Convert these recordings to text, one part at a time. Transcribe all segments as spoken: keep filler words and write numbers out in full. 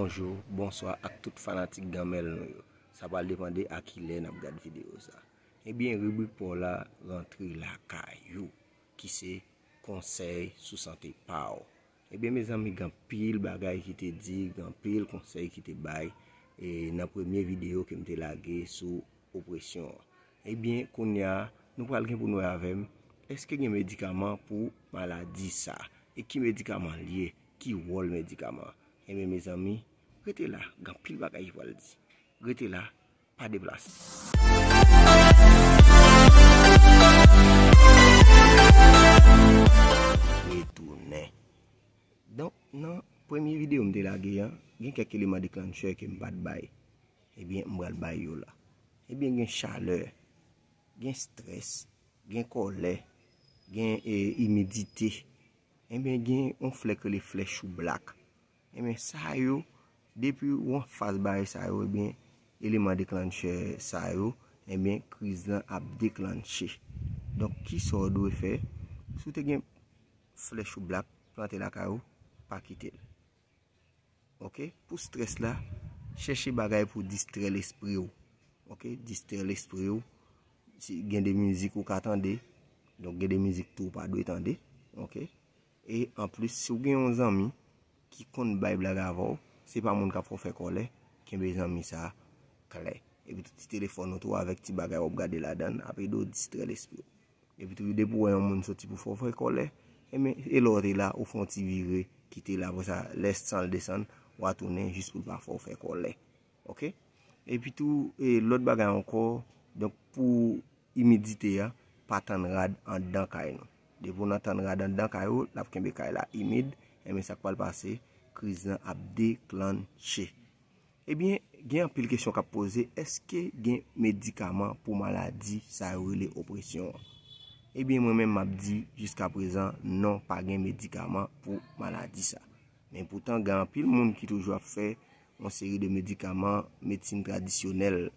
Bonjou, bonswa ak tout fanatik Ganmèl nou yo. Sa pral depande a kilè n ap gad videyo sa. Ebyen, ribrik pa w la, rantre lakay ou, ki se konsèy sou sante pa w. Ebyen, mezanmi, gen anpil bagay ki te di, gen anpil konsèy ki te bay, e nan premye videyo ke m te lage sou opresyon an. Ebyen, kounye a, nou pral gen pou nou wè avè m, èske gen medikaman pou maladi sa? E ki medikaman l ye? Ki wòl medikaman? Ebyen, mezanmi, rete la, gen anpil bagay ki pral di. Rete la, pa deplase. Retounen. Donk, nan premye videyo m te lage a, gen kèk eleman deklanchè ke m pa t bay. Ebyen, m pral bay yo la. Ebyen, gen chalè, gen strès, gen kòlè, gen, e, imidite. Ebyen, gen yon flè k rele flè choublak. Ebyen, sa yo, depi w anfas bagay sa yo, ebyen, eleman deklanchè sa yo, ebyen, kriz lan ap deklanche. Donk, kisa w dwe fè? Si w te gen flè choublak, plante lakay ou, pa kite l. Oke? Pou strès la, chèche bagay pou distrè lespri w. Oke? Distrè lespri w. Si gen de mizik ou ka tande, donk gen de mizik tou ou pa dwe tande. Oke? E anplis, si w gen yon zanmi ki konn bay blag avè w, se pa moun k ap fè w fè kòlè, kenbe zanmi sa a klè. Epi tou ti telefòn ou tou avèk ti bagay w ap gade ladan l, ap ede w distrè lespri w. Epi tou, depi w wè yon moun soti pou fè w fè kòlè, enben, e lè w te la, ou fè yon ti vire, kite l, apre sa, lè san l desann, w a tounen jis pou l pa fè w fè kòlè. Oke? Epi tou, e lòt bagay ankò, donk pou imidite a, pa tann rad anndan kay nou. Depi w nan tann rad anndan kay ou, l ap kenbe kay la imid, enben sa k pral pase, kriz lan ap deklanche. Ebyen, gen anpil kesyon k ap poze, èske gen medikaman pou maladi sa yo rele opresyon an? Ebyen, mwen menm m ap di, jiska prezan, non, pa gen medikaman pou maladi sa. Men poutan, gen anpil moun ki toujou ap fè yon seri de medikaman, medsin tradisyonèl,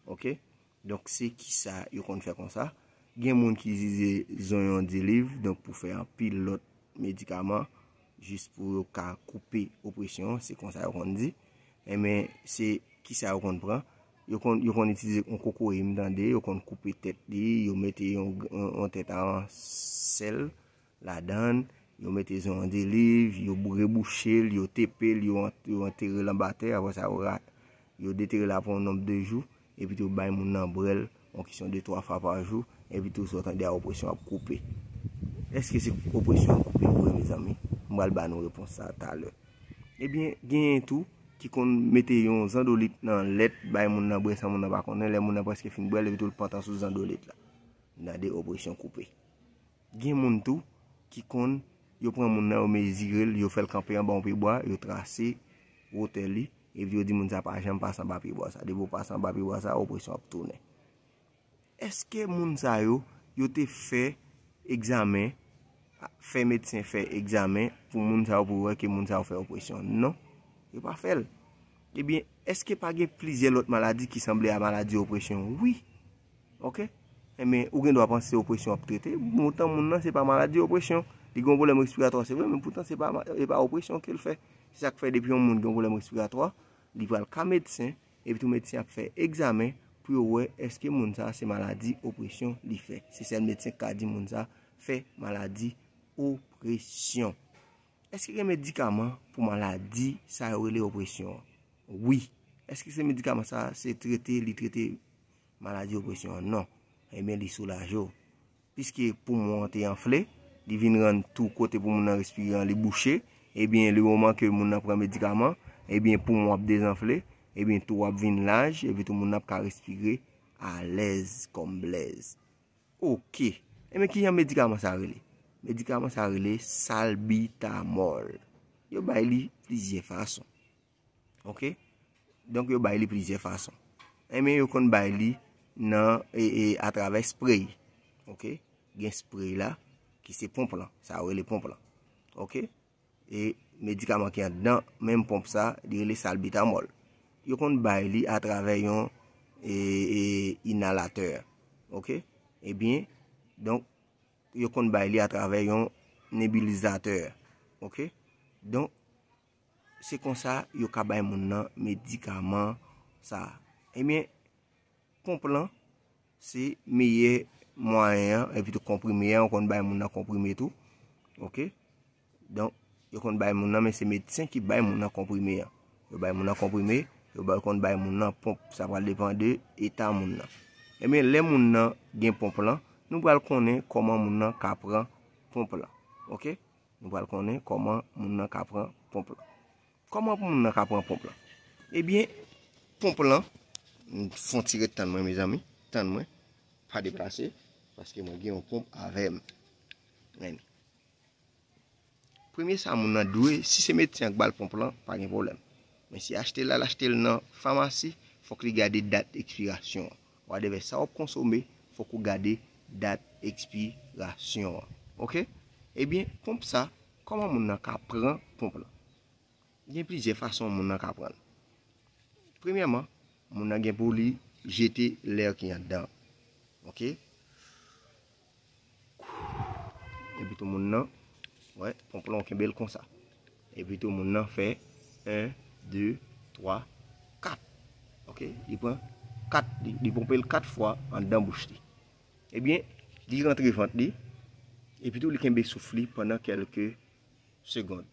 oke? Donk, se kisa yo konn fè konsa. Gen moun ki itilize zonyon deliv, donk pou fè anpil lòt medikaman, jis pou yo ka koupe opresyon, se konsa yo konn di. Enben, se kisa yo konn pran? Yo konn, yo konn itilize yon kokoye, m tande, yo konn koupe tèt li, yo mete yon, yon, yon tèt a sèl ladan l, yo mete zonyon deliv, yo bou-, rebouche l, yo tepe l, yo an-, yo antere l anba tè, apre sa, yo ra-, yo detere l apre yon nonb de jou, epi tou bay moun nan bwè l, yon kesyon de twa fwa pa jou, epi tou sa w tande a opresyon ap koupe. Èske se opresyon ap koupe vre, mezanmi? M pral ba nou repons sa talè. Ebyen, genyen tou ki konn mete yon zandolit nan lèt, bay moun nan bwè san moun nan pa konnen, lè moun nan prèske fin bwè l, epi tou l pantan sou zandolit la. N a de opresyon koupe. Gen moun tou ki konn, yo pran moun nan, yo mezire l, yo fè l kanpe anba yon pye bwa, yo trase wotè li, epi yo di moun sa pa janm pase anba pye bwa sa. Depi w pase anba pye bwa sa, opresyon ap tounen. Èske moun sa yo, yo te fè egzamen, fè medsen fè egzamen pou moun sa yo, pou wè ke moun sa yo fè opresyon? Non, yo pa fè l. Ebyen, èske pa gen plizyè lòt maladi ki sanble a maladi opresyon? Wi. Oke? Enben, ou gen dwa panse se opresyon ap trete. Poutan moun nan, se pa maladi opresyon. Li gen yon pwoblèm respiratwa, se vre, men poutan se pa, se pa opresyon ke l fè. Se sa k fè depi yon moun gen yon pwoblèm respiratwa, li pral ka medsen, epi tou medsen ap fè egzamen pou yo wè èske moun sa se maladi opresyon li fè. Se sèl medsen ki ka di moun sa fè maladi opresyon. Èske gen medikaman pou maladi sa yo rele opresyon an? Wi. Èske se medikaman sa se trete, li trete maladi opresyon an? Non. Ebyen, li soulaje w. Piske poumon an te anfle, li vin rann tou kote pou moun nan respire an, li bouche. Ebyen, le moman ke moun nan pran medikaman, ebyen, poumon ap dezanfle, ebyen, tou ap vin laj, epi tou moun nan ap ka respire alèz kòm blèz. Oke. Ebyen, kijan medikaman sa rele? Medikaman sa rele salbitamòl. Yo bay li plizyè fason. Oke? Donk, yo bay li plizyè fason. Ebyen, yo konn bay li nan, e, e, atravè spray. Oke? Gen spray la, ki se ponp lan. Sa yo rele ponp lan. Oke? E medikaman ki anndan menm ponp sa, li rele salbitamòl. Yo konn bay li atravè yon, e, e, inalatè. Oke? Ebyen, donk, yo konn bay li atravè yon nebilizatè. Oke? Donk, Se konsa yo ka bay moun nan medikaman sa. Ebyen, ponp lan, se meyè mwayen an, epi tou konprime an, yo konn bay moun nan konprime tou. Oke? Donk, yo konn bay moun nan, men se medsen ki bay moun nan konprime an. Yo bay moun nan konprime, yo bay, konn bay moun nan ponp. Sa pral depann de eta moun nan. Ebyen, lè moun nan gen ponp lan, nou pral konnen kòman moun nan ka pran ponp lan. Oke? Nou pral konnen kòman moun nan ka pran ponp lan. Kòman moun nan ka pran ponp lan? Ebyen, ponp lan, fon ti ret tann mwen, mezanmi. Tann mwen. Pa deplase, paske mwen gen yon ponp avè m. Men, premye sa moun nan dwe, si se medsen an k ba l ponp lan, pa gen pwoblèm. Men si achte l, al achte l nan famasi, fòk li gade dat ekspirasyon an. Whatever sa w ap konsome, fòk ou gade dat ekspirasyon an. Oke? Ebyen, ponp sa, kòman moun nan ka pran ponp lan? Gen plizyè fason moun nan ka pran l. Premyèman, moun nan gen pou li jete lè ki anndan. Oke? Epi tou moun nan, wè, ponp lan ou kenbe l konsa. Epi tou moun nan fè en, de, twa, kat. Oke? Li pran kat, li, li ponpe l kat fwa anndan bouch li. Ebyen, li rantre vant li, epi tou li kenbe souf li pandan kèlke segonn.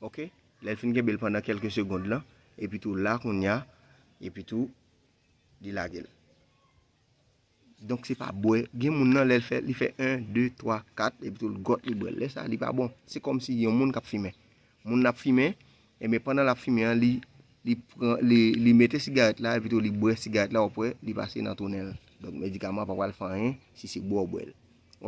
Oke? Lè l fin kenbe l pandan kèlke segonn lan, epi tou la kounye a, epi tou li lage l. Donk se pa bwè. Gen moun nan lè l fè, li fè en, de, twa, kat, epi tou l gòt li bwè l. Lè sa a, li pa bon. Se kòmsi yon moun k ap fimen. Moun nan ap fimen, ebyen pandan l ap fimen an, li, li pran, li, li mete sigarèt la, epi tou li bwè sigarèt la, w ap wè, li pase nan tou nen l. Donk medikaman an pa pral fè anyen si se bwè w bwè l.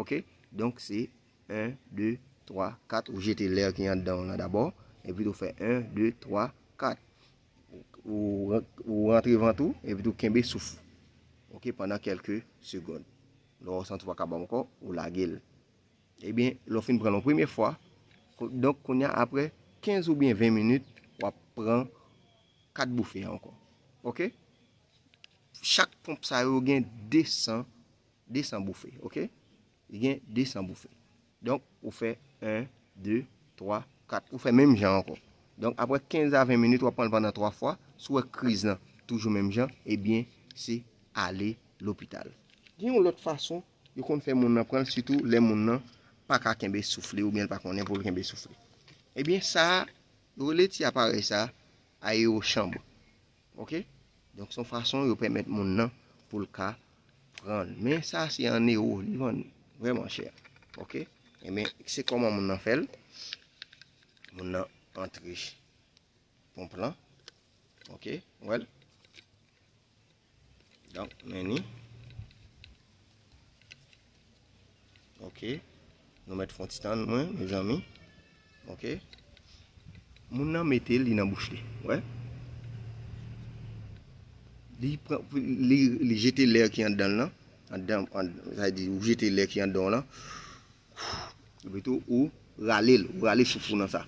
Oke? Donk se en, de, twa, kat, ou jete lè ki anndan w lan dabò, epi tou fè en, de, twa, kat. Ou, ou rantre vant ou, epi tou kenbe souf. Oke, pandan kèlke segonn. Lè w santi w pa kapab ankò, ou lage l. Ebyen, lè w fin pran l yon premye fwa, ko-, donk kounye a, apre kenz oubyen ven minit, w ap pran kat boufe a ankò. Oke? Chak ponp sa yo gen de san, de san boufe, oke? Li gen de san boufe. Donk, ou fè en, de, twa, kat. Ou fè menm jan ankò. Donk, apre kenz a ven minit, w ap pran l pandan twa fwa. Si w wè kriz lan toujou menm jan, ebyen, se ale lopital. Gen yon lòt fason yo konn fè moun nan pran l, sitou lè moun nan pa ka kenbe souf li oubyen l pa konnen pou l kenbe souf li. Ebyen, sa a, yo rele ti aparèy sa a, ayewochanb. Oke? Donk, se yon fason yo pèmèt moun nan pou l ka pran l. Men sa se an ewo, li vann vrèman chè. Oke? Ebyen, se kòman moun nan fè l. Moun nan antre ponp lan. Oke? Ou wè l? Donk, men ni. Oke. Nou mèt fè yon ti tann mwen, mezanmi. Oke. Moun nan mete li nan bouch li. Wè. Li pran, li, li jete lè ki anndan l lan. Anndan, an, sa vle di, ou jete lè ki anndan w lan. Epi tou, ou rale l, ou rale souf ou nan sa.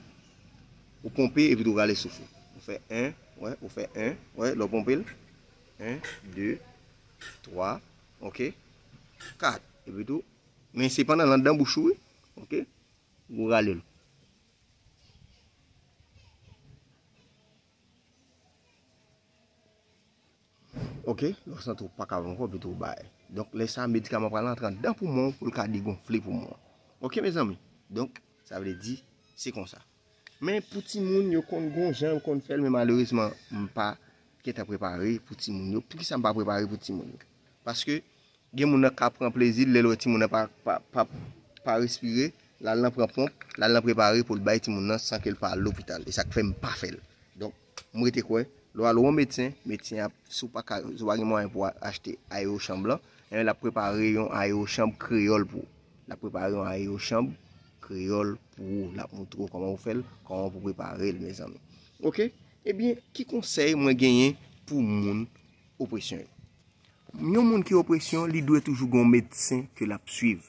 Ou ponpe, epi tou rale souf ou. Ou fè en, wè, ou fè en, wè, lè w ponpe l. En, de, twa, oke. Kat. Epi tou, men se pandan l anndan bouch ou, wi. Oke. Ou rale l. Oke, lè w santi w pa kapab ankò, epi tou w bay. Donk, lè sa a, medikaman pral antre anndan poumon w pou l ka degonfle poumon an. Oke, mezanmi? Donk, sa vle di, se konsa. Men pou timoun, yo konn gon jan, yo konn fè l, men malerezman, m pa gentan prepare pou timoun yo. Poukisa m pa prepare pou timoun yo? Paske, gen moun nan ka pran plezi l, lè l wè timoun nan pa, pa, pa, pa respire, l al nan pran ponp, l al nan prepare pou l bay timoun nan san ke l pa al lopital. E sa k fè m pa fè l. Donk, m rete kwè, lè w al wè yon medsen, medsen ap, si w pa ka, si w pa gen mwayen pou w achte ayewochanb lan, enben l ap prepare yon ayewochanb kreyòl pou ou. L ap prepare yon ayewochanb kreyòl pou ou. L ap moutre w kòman ou fè l, kòman pou prepare l, mezanmi. Oke? Ebyen, ki konsèy mwen genyen pou moun opresyon yo? Yon moun ki opresyon, li dwe toujou gen yon medsen ke l ap swiv.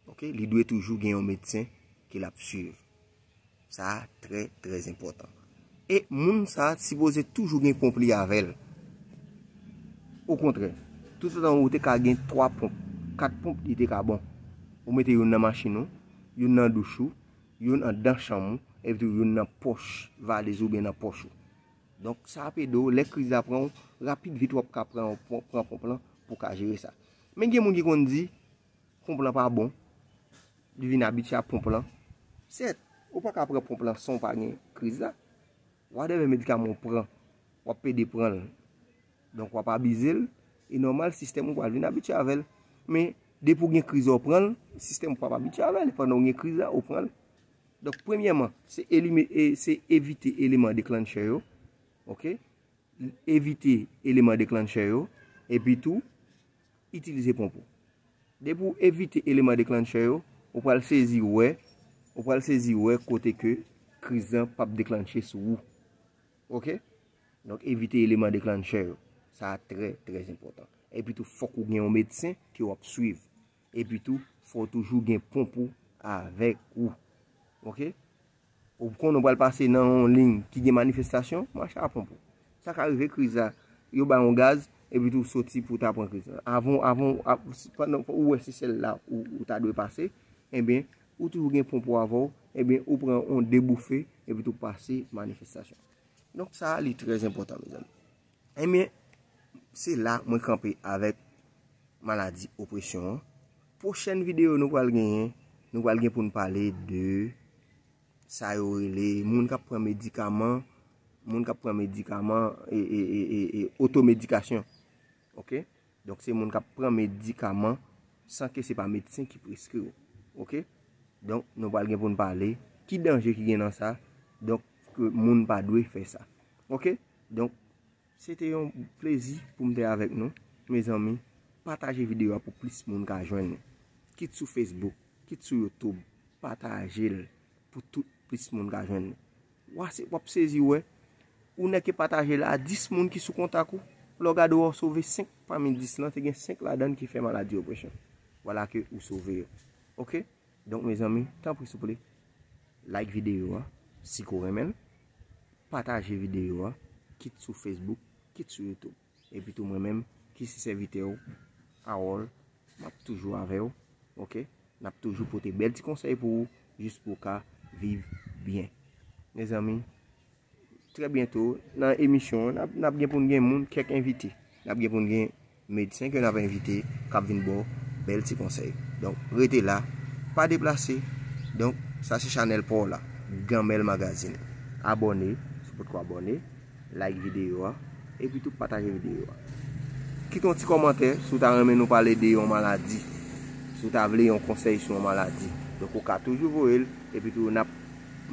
Oke? Li dwe toujou gen yon medsen ke l ap swiv. Sa a trè, trè enpòtan. E moun sa a sipoze toujou gen ponp li avè l. Okontrè, toutotan ou te ka gen twa ponp, kat ponp, li te ka bon. Ou mete youn nan machin ou, youn nan douch ou, youn anndan chanm ou, epi tou youn nan pòch valiz ou oubyen nan pòch ou. Donk, sa ap ede w, lè kriz la pran w, rapid vit w ap ka pran, pran, pran ponp lan pou w ka jere sa. Men gen moun ki konn di, ponp lan pa bon, li vin abitye a ponp lan. Sèt, ou pa ka pran ponp lan san w pa gen kriz la. Whatever medikaman w pran, w ap pede pran l. Donk, w ap abize l, e nòmal, sistèm ou pral vin abitye avè l. Men, depi w gen kriz la, w pran l, sistèm ou p ap abitye avè l. Pandan w gen kriz la, ou pran l. Donk, premyèman, se elime-, e, se evite eleman deklanchè yo. Oke? Evite eleman deklanchè yo. Epi tou, itilize ponp ou. Depi w evite eleman deklanchè yo, ou pral sezi wè, ou pral sezi wè kote ke kriz lan p ap deklanche sou ou. Oke? Donk, evite eleman deklanchè yo. Sa a trè, trè enpòtan. Epi tou, fòk ou gen yon medsen ke w ap swiv. Epi tou, fò w toujou gen ponp ou avèk ou. Oke? Ou konnen w pral pase nan yon liy ki gen manifestasyon, mache a ponp ou. Sa ka rive kriz la, yo bay yon gaz, epi tou w soti pou w ta pran kriz la. Avan, avan, ap-, pandan ou wè se sèl la ou, ou ta dwe pase, ebyen, ou toujou gen ponp ou avè w, ebyen, ou pran yon deboufe, epi tou w pase manifestasyon. Donk, sa a, li trè enpòtan, mezanmi. Ebyen, se la mwen kanpe avèk maladi opresyon an. Pwochèn videyo nou pral genyen, nou pral gen pou n pale de sa yo rele moun k ap pran medikaman, moun k ap pran medikaman, e, e, e, e, e otomedikasyon. Oke? Donk, se moun k ap pran medikaman san ke se pa medsen ki preskri w. Oke? Donk, nou pral gen pou n pale ki danje ki gen nan sa. Donk, ke moun pa dwe fè sa. Oke? Donk, se te yon plezi pou m te avèk nou. Mezanmi, pataje videyo a pou plis moun ka jwenn li. Kit sou Facebook, kit sou YouTube, pataje l pou tout plis moun ka jwenn li. W a se-, w ap sezi wè, ou nèk pataje l a dis moun ki sou kontak ou. Lè w gade w, w sove senk pami dis lan, te gen senk ladan l ki fè maladi opresyon. Vwala ke ou sove yo. Oke? Donk, mezanmi, tanpri souple, like videyo a, si ke w renmen l, pataje videyo a, kit sou Facebook, kit sou YouTube. Epi tou mwen menm, ki se sèvitè w, Harold, m ap toujou avè w, oke? N ap toujou pote bèl ti konsèy pou ou, jis pou w ka viv byen. Mezanmi, trè byento, nan emisyon an, n ap, n ap gen pou n gen moun, kèk envite. N ap gen pou n gen medsen ke n ap envite, k ap vin ba w bèl ti konsèy. Donk, rete la, pa deplase. Donk, sa se chanèl pa w la, Ganmèl Magazine. Abòne, si w potko abòne, like videyo a, epi tou pataje videyo a. Kite yon ti kòmantè si w ta renmen nou pale de yon maladi, si w ta vle yon konsèy sou yon maladi. Donk, ou ka toujou voye l, epi tou n ap,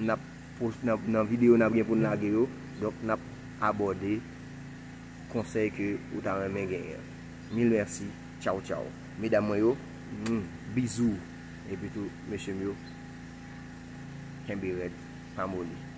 n ap pos-, nan, nan videyo n ap gen pou n lage yo. Donk, n ap abòde konsèy ke ou ta renmen genyen. Mil mèsi. Tchaw, tchaw. Medam mwen yo, mm, bizou. Epi tou, mesye m yo, kenbe rèd, pa moli.